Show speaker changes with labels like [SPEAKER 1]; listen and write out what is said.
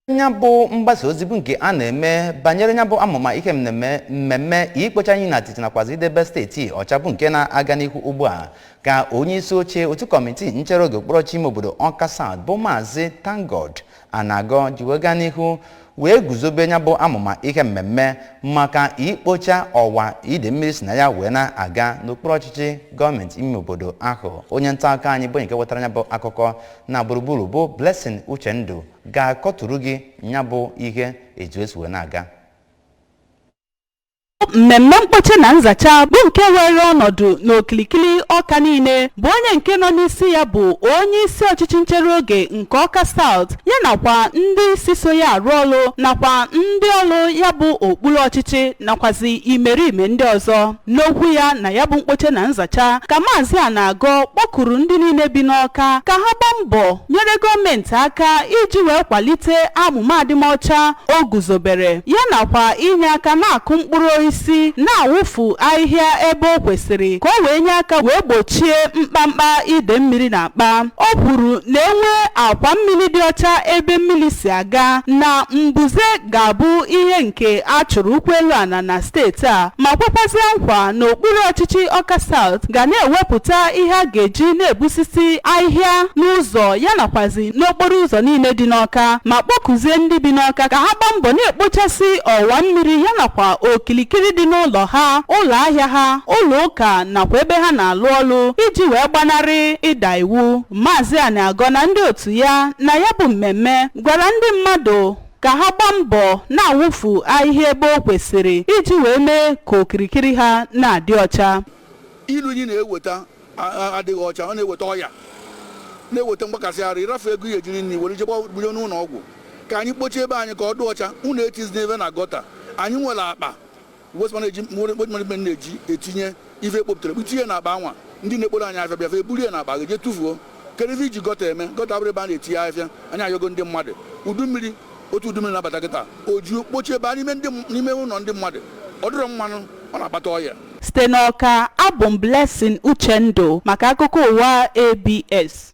[SPEAKER 1] Ya bụ mgbasa ozi bụ nke a na-eme banyere ya bụ amụma ihe mmemme ikpocha anyị na atịtị nakwazi idebe steeti ọcha bụ nke na-aga n'ihu ugbu a, ka onye isi oche otu kọmitii nchere oge okpukperechi ime obodo Ọka South bụ Maazị Tangod Anagọ ji wee gaa n'ihu wee guzobe ya bụ amụma ihe mmemme maka ikpocha ọwa ide mmiri si na ya wee na-aga n'okpuru ọchịchị gọọmenti ime obodo ahụ. Onye nta akụkọ anyị bụ nke wetara ya bụ akụkọ na gburugburu bụ Blessing Uchendu ga-akọtụrụ gị ya bụ ihe etu esi wee na-aga.
[SPEAKER 2] Mmemme mkpocha na nzacha bụ nke were ọnọdụ n'okilikili Ọka niile bụ onye nke nọ n'isi ya bụ onye isi ọchịchị nchere oge nke Ọka South, ya nakwa ndị isi so ya arụ ọrụ, nakwa ndị ọrụ ya bụ okpuru ọchịchị, nakwazi imerime ndị ọzọ. N'okwu ya na ya bụ mkpocha na nzacha, ka Maazị Anagọ kpọkuru ndị niile bi n'Ọka ka ha gbaa mbọ nyere gọọmenti aka iji wee kwalite amụma adịmọcha o guzobere, ya nakwa inye aka na-akụ mkpụrụ osisi, na-awụfu ahịhịa ebe o kwesịrị, ka o wee nye aka wee gbochie mkpamkpa ide mmiri na-akpa. O kwuru na enwe akwa mmiri dị ọcha ebe mmiri si aga, na mbuze ga-abụ ihe nke a chụrụ ụkwụ elu ala na steeti a, ma kwekwazie nkwa na okpuru ọchịchị Ọka South ga na-ewepụta ihe a ga-eji na-ebusisi ahịhịa n'ụzọ ya nakwazi n'okporo ụzọ niile dị n'Ọka, ma kpọkụzie ndị bi n'Ọka ka ha gbaa mbọ na-ekpochasị ọwa mmiri ya nakwa okilikiri dị n'ụlọ ha, ụlọ ahịa ha, ụlọ ụka nakwa ebe ha na-alụ ọlụ, iji wee gbanarị ịda iwu. Maazị Anagọ na ndị otu ya na ya bụ mmemme gwara ndị mmadụ ka ha gbaa mbọ na-awụfu ahịhịa ebe o kwesịrị iji wee mee ka okirikiri ha na-adị ọcha.
[SPEAKER 3] Ilu unyi na-eweta adịghị ọcha, ọ na-eweta ọya, na-eweta mgbakasị arụ. Ịrafu ego ihe ejiri nri were jekwa bunye n'ụlọ ọgwụ. Ka anyị kpochie ebe anyị ka ọ dị ọcha. Unu etizina ebe na gutter. Anyị nwere akpa waste management na-eji etinye ife ekpopụtara, itinye na akpa anwa. Ndị na-ekporo anyị afịa bịa eburu ya na akpa ga-eje tụfuo. Kedu ife iji gutter eme? Gutter abụrụ ebe a na-etinye afịa. Anyị ayọgo ndị mmadụ. Udu mmiri, otu udu mmiri na-abata kịta, o juo kpochie ebe a n'ime ụlọ ndị mmadụ. Ọ dịrọ mmanụ, ọ na-akpata ọya.
[SPEAKER 2] Site n'Ọka, abụ m Blessing Uchendu maka akụkọ ụwa ABS.